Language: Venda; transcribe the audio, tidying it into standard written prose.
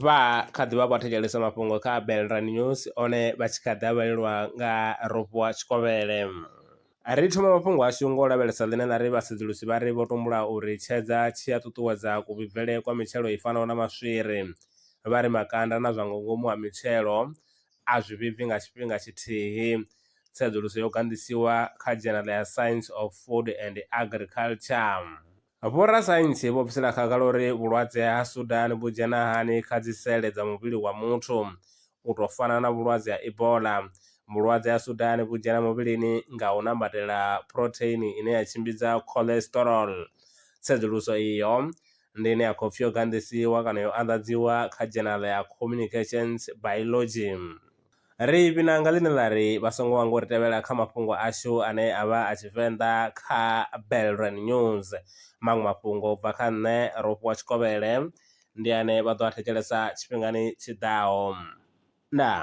Vha kha ḓi vha vho thetshelesa mafhungo kha Belrand News one vha tshi kha ḓi a vhalelwa nga Rofhiwa Tshikovhele. Ri thoma mafhungo ashu ngo lavhelesa ḽine ḽa ri vhasedzulusi vha ri vho tumbula uri tshedza tshi a ṱuṱuwedza kuvhibvele kwa mitshelo i fanaho na maswiri. Vha ri makanda na zwa nga ngomu ha mitshelo a zwi vhibvi nga tshifhinga tshithihi. Tsedzuluso yo ganḓisiwa kha dzhenala ya Science of Food and Agriculture. Vhorasaintsi vho bvisela khagala uri vhulwadze ha Sudan vhu dzhena hani kha dzi sele dza muvhili wa muthu. U tou fana na vhulwadze ha Ebola, vhulwadze ha Sudan vhu dzhena muvhilini nga u nambatela phurotheini ine ya tshimbidza cholesterol. Tsedzuluso iyo ndi ine ya khou pfi yo ganḓisiwa kana yo anḓadziwa kha dzhenala ya Communications Biology. Ri vhina nga ḽine ḽa ri vha songo hangwa u ri tevhela kha mafhungo ashu ane a vha a Tshivenḓa kha Belren News. Maṅwe mafhungo u bva kha nṋe Rofhiwa Tshikovhele ndi ane vha ḓo a thetshelesa tshifhingani tshi ḓaho. Ndaa.